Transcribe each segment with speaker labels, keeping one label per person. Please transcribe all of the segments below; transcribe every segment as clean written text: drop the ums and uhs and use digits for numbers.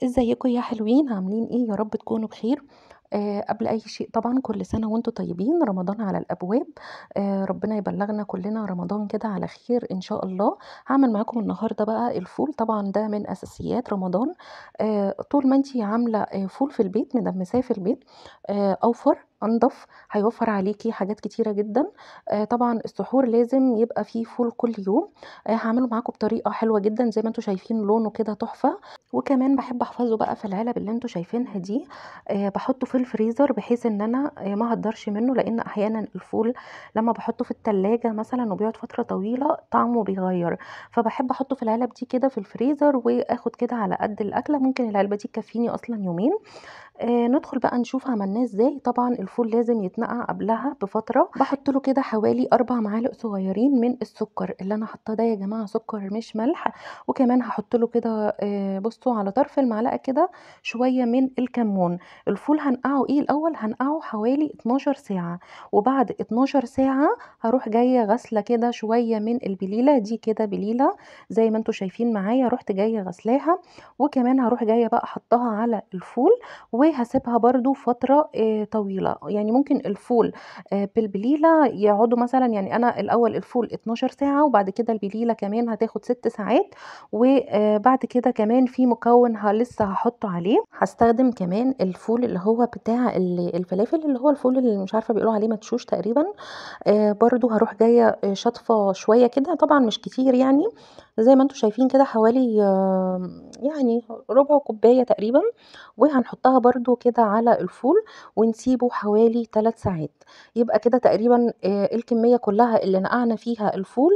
Speaker 1: ازيكم يا حلوين؟ عاملين ايه؟ يا رب تكونوا بخير. قبل اي شيء طبعا كل سنة وانتم طيبين، رمضان على الابواب. ربنا يبلغنا كلنا رمضان كده على خير ان شاء الله. هعمل معاكم النهارده بقى الفول، طبعا ده من اساسيات رمضان. طول ما انتي عامله فول في البيت، مدمساه في البيت، اوفر انضف، هيوفر عليكي حاجات كتيرة جدا. طبعا السحور لازم يبقى فيه فول كل يوم. هعمله معاكم بطريقة حلوة جدا زي ما انتم شايفين، لونه كده تحفة. وكمان بحب احفظه بقى في العلب اللي انتم شايفينها دي، بحطه في الفريزر بحيث ان انا ما هقدرش منه، لان احيانا الفول لما بحطه في التلاجة مثلا وبيقعد فترة طويلة طعمه بيغير، فبحب احطه في العلب دي كده في الفريزر واخد كده على قد الاكلة. ممكن العلبة دي تكفيني اصلا يومين. ندخل بقى نشوف عملناه ازاي. طبعا الفول لازم يتنقع قبلها بفترة. بحط له كده حوالي 4 معالق صغيرين من السكر اللي انا حاطاه ده يا جماعة، سكر مش ملح. وكمان هحط له كده بصوا على طرف المعلقة كده شوية من الكمون. الفول هنقعه ايه الاول؟ هنقعه حوالي 12 ساعة، وبعد 12 ساعة هروح جاية غسله كده شوية من البليله دي، كده بليلة زي ما انتم شايفين معايا، رحت جاية غسلاها. وكمان هروح جاية بقى حطها على الفول وهسيبها برضو فترة طويلة. يعني ممكن الفول بالبليلة يقعدوا مثلا، يعني انا الاول الفول 12 ساعة وبعد كده البليلة كمان هتاخد 6 ساعات، وبعد كده كمان في مكون لسه هحطه عليه. هستخدم كمان الفول اللي هو بتاع الفلافل، اللي هو الفول اللي مش عارفة بيقولوا عليه مدشوش تقريبا. برضو هروح جاية شطفة شوية كده، طبعا مش كتير، يعني زي ما انتم شايفين كده حوالي يعني ربع كوباية تقريبا، وهنحطها برضو كده على الفول ونسيبه حوالي 3 ساعات. يبقى كده تقريبا الكمية كلها اللي نقعنا فيها الفول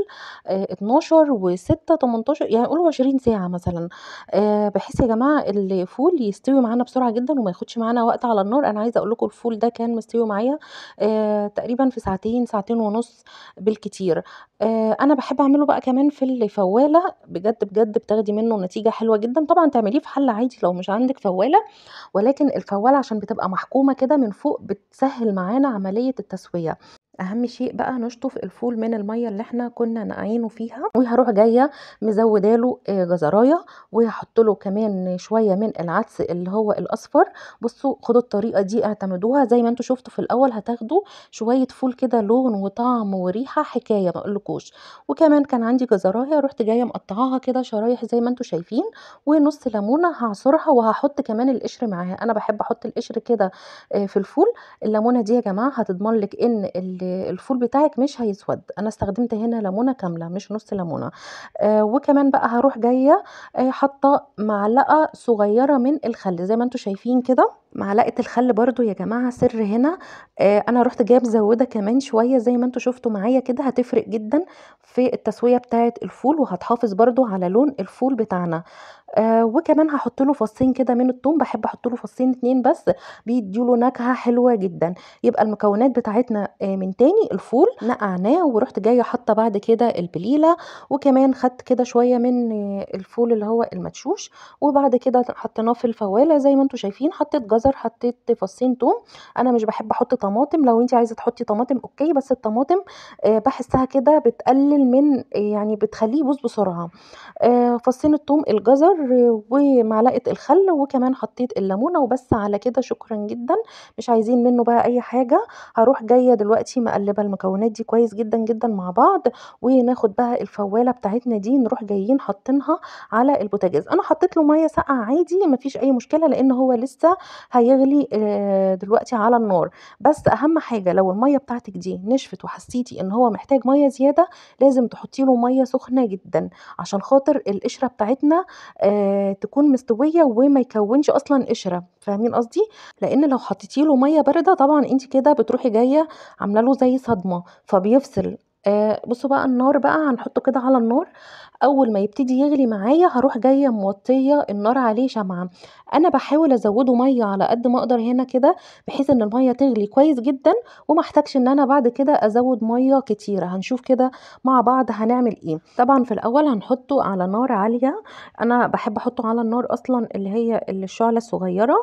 Speaker 1: 12 و6 18، يعني قولوا 20 ساعة مثلا، بحيث يا جماعة الفول يستوي معانا بسرعة جدا وما ياخدش معانا وقت على النار. انا عايزة اقول لكم الفول ده كان مستوي معايا تقريبا في ساعتين، ساعتين ونص بالكتير. انا بحب اعمله بقى كمان في الفوالة، بجد بجد بتاخدي منه نتيجة حلوة جدا. طبعا تعمليه في حلة عادي لو مش عندك فوالة، ولكن الفوالة عشان بتبقى محكومة كده من فوق بتسهل معانا عملية التسوية. اهم شيء بقى نشطف الفول من المية اللي احنا كنا نقعينه فيها. وهروح جاية مزوده له جزرايه، وهحط له كمان شوية من العدس اللي هو الاصفر. بصوا خدوا الطريقة دي اعتمدوها زي ما انتوا شفتوا في الاول، هتاخدوا شوية فول كده لون وطعم وريحه حكاية ما اقولكوش. وكمان كان عندي جزرايه رحت جاية مقطعاها كده شرايح زي ما انتوا شايفين، ونص ليمونه هعصرها وهحط كمان القشر معاها. انا بحب احط القشر كده في الفول. الليمونه دي يا جماعة هتضمن لك ان الفول بتاعك مش هيسود. انا استخدمت هنا ليمونه كاملة مش نص ليمونه. وكمان بقى هروح جاية حاطه معلقه صغيرة من الخل زي ما انتم شايفين كده. معلقه الخل برضو يا جماعة سر هنا، انا رحت جاية مزوده كمان شوية زي ما انتم شفتوا معايا كده، هتفرق جدا في التسوية بتاعه الفول وهتحافظ برضو على لون الفول بتاعنا. وكمان هحط له فصين كده من الثوم، بحب احط له فصين 2 بس، بيديله نكهة حلوة جدا. يبقى المكونات بتاعتنا من تاني الفول نقعناه، ورحت جاية حاطه بعد كده البليله، وكمان خدت كده شوية من الفول اللي هو المدشوش، وبعد كده حطيناه في الفواله زي ما انتم شايفين. حطيت جزر، حطيت فصين توم. انا مش بحب احط طماطم، لو انت عايزه تحطي طماطم okay، بس الطماطم بحسها كده بتقلل من يعني بتخليه يبوظ بسرعة. فصين التوم، الجزر، ومعلقة الخل، وكمان حطيت الليمونه، وبس على كده. شكرا جدا، مش عايزين منه بقى اي حاجة. هروح جاية دلوقتي مقلبه المكونات دي كويس جدا جدا مع بعض، وناخد بقى الفواله بتاعتنا دي نروح جايين حاطينها على البوتاجاز. انا حطيت له مية ساقعه عادي مفيش اي مشكلة، لان هو لسه هيغلي دلوقتي على النار. بس اهم حاجة لو المية بتاعتك دي نشفت وحسيتي ان هو محتاج مية زيادة، لازم تحطي له مية سخنة جدا عشان خاطر القشرة بتاعتنا تكون مستوية وما يكونش اصلا قشرة، فاهمين قصدي؟ لان لو حطيتي له مية باردة طبعا انت كده بتروحي جاية عامله له زي صدمة فبيفصل. بصوا بقى النار بقى هنحطه كده على النار. اول ما يبتدي يغلي معايا هروح جاية موطيه النار عليه شمعة. انا بحاول ازوده مية على قد ما اقدر هنا كده، بحيث ان المية تغلي كويس جدا وما احتاجش ان انا بعد كده ازود مية كتيرة. هنشوف كده مع بعض هنعمل ايه. طبعا في الاول هنحطه على نار عالية، انا بحب احطه على النار اصلا اللي هي الشعلة الصغيرة.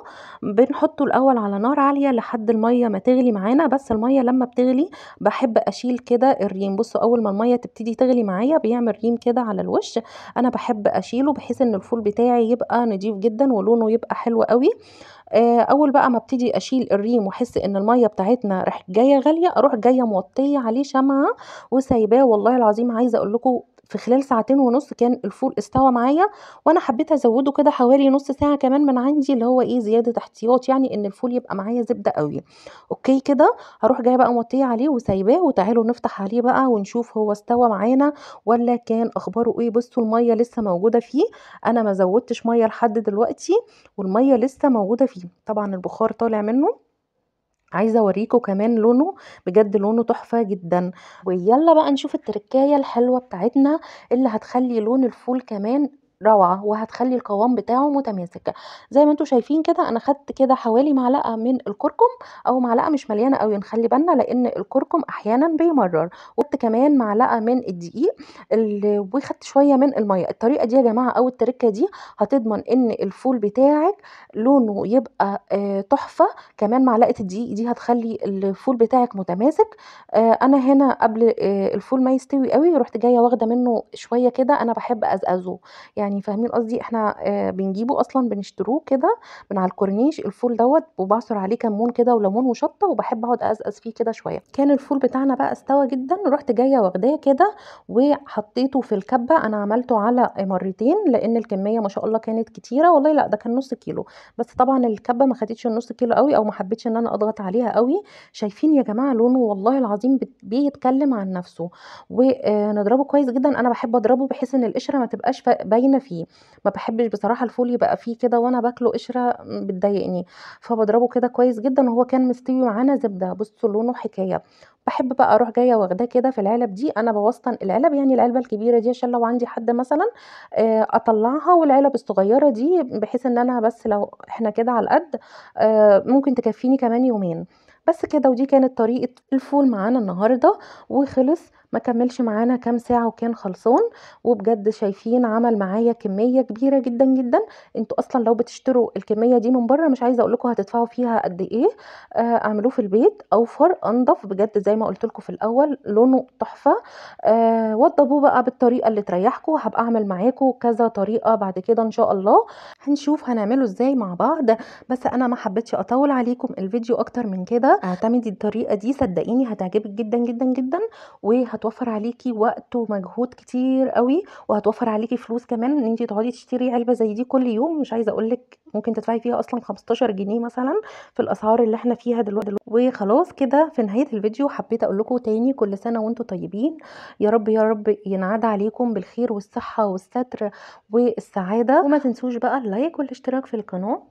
Speaker 1: بنحطه الاول على نار عالية لحد المية ما تغلي معانا. بس المية لما بتغلي بحب اشيل كده الريموت ريم. بصوا اول ما المية تبتدي تغلي معايا بيعمل ريم كده على الوش، انا بحب اشيله بحيث ان الفول بتاعي يبقى نضيف جدا ولونه يبقى حلو قوي. اول بقى ما ابتدي اشيل الريم واحس ان المية بتاعتنا راح جاية غالية، اروح جاية موطيه عليه شمعة وسايباه. والله العظيم عايزه اقول لكم في خلال 2.5 ساعة كان الفول استوى معايا، وانا حبيت ازوده كده حوالي نص ساعة كمان من عندي، اللي هو ايه زيادة احتياط، يعني ان الفول يبقى معايا زبدة قوي. okay كده هروح جاية بقى موطيه عليه وسايباه، وتعالوا نفتح عليه بقى ونشوف هو استوى معانا ولا كان اخباره ايه. بصوا المية لسه موجودة فيه، انا ما زودتش مية لحد دلوقتي والمية لسه موجودة فيه، طبعا البخار طالع منه. عايزه اوريكم كمان لونه، بجد لونه تحفة جدا. ويلا بقى نشوف التركايه الحلوة بتاعتنا اللي هتخلي لون الفول كمان روعه وهتخلي القوام بتاعه متماسك. زي ما انتم شايفين كده انا خدت كده حوالي معلقه من الكركم، او معلقه مش مليانة قوي، نخلي بالنا لان الكركم احيانا بيمرر، وخدت كمان معلقه من الدقيق وخدت شوية من المية. الطريقة دي يا جماعة او التركة دي هتضمن ان الفول بتاعك لونه يبقى تحفة. كمان معلقه الدقيق دي هتخلي الفول بتاعك متماسك. انا هنا قبل الفول ما يستوي قوي رحت جاية واخده منه شوية كده، انا بحب ازقزه، يعني فاهمين قصدي، احنا بنجيبه اصلا بنشتروه كده من على الكورنيش الفول دوت، وبعصر عليه كمون كده وليمون وشطه، وبحب اقعد ازقز فيه كده شوية. كان الفول بتاعنا بقى استوى جدا، رحت جاية واخداه كده وحطيته في الكبه. انا عملته على مرتين لان الكمية ما شاء الله كانت كتيرة، والله لا ده كان نص كيلو، بس طبعا الكبه ما خدتش النص كيلو قوي، او ما حبيتش ان انا اضغط عليها قوي. شايفين يا جماعة لونه والله العظيم بيتكلم عن نفسه. ونضربه كويس جدا، انا بحب اضربه بحيث ان القشرة ما تبقاش باينة فيه، ما بحبش بصراحة الفول يبقى فيه كده وانا باكله قشرة بتضايقني، فبضربه كده كويس جدا. وهو كان مستوي معانا زبدة، بصوا لونه حكاية. بحب بقى اروح جاية واخداه كده في العلب دي، انا بوسطن العلب، يعني العلبة الكبيرة دي عشان لو عندي حد مثلا اطلعها، والعلب الصغيرة دي بحيث ان انا بس لو احنا كده على القد ممكن تكفيني كمان يومين بس كده. ودي كانت طريقه الفول معانا النهارده، وخلص ما كملش معانا كام ساعة وكان خلصان. وبجد شايفين عمل معايا كمية كبيرة جدا جدا. انتوا اصلا لو بتشتروا الكمية دي من بره مش عايزه اقول لكم هتدفعوا فيها قد ايه. اعملوه في البيت اوفر انضف بجد، زي ما قلت لكم في الاول لونه تحفة. وضبوه بقى بالطريقة اللي تريحكم، هبقى اعمل معاكم كذا طريقه بعد كده ان شاء الله، هنشوف هنعمله ازاي مع بعض. بس انا ما حبيتش اطول عليكم الفيديو اكتر من كده. اعتمدي الطريقة دي صدقيني هتعجبك جدا جدا جدا، وهتوفر عليكي وقت ومجهود كتير قوي، وهتوفر عليكي فلوس كمان ان انتي تقعدي تشتري علبة زي دي كل يوم. مش عايزه اقولك ممكن تدفعي فيها اصلا 15 جنيه مثلا في الاسعار اللي احنا فيها دلوقتي. وخلاص كده في نهاية الفيديو حبيت اقول لكم تاني كل سنة وانتم طيبين، يا رب يا رب ينعاد عليكم بالخير والصحة والستر والسعادة. وما تنسوش بقى ال like والاشتراك في القناة.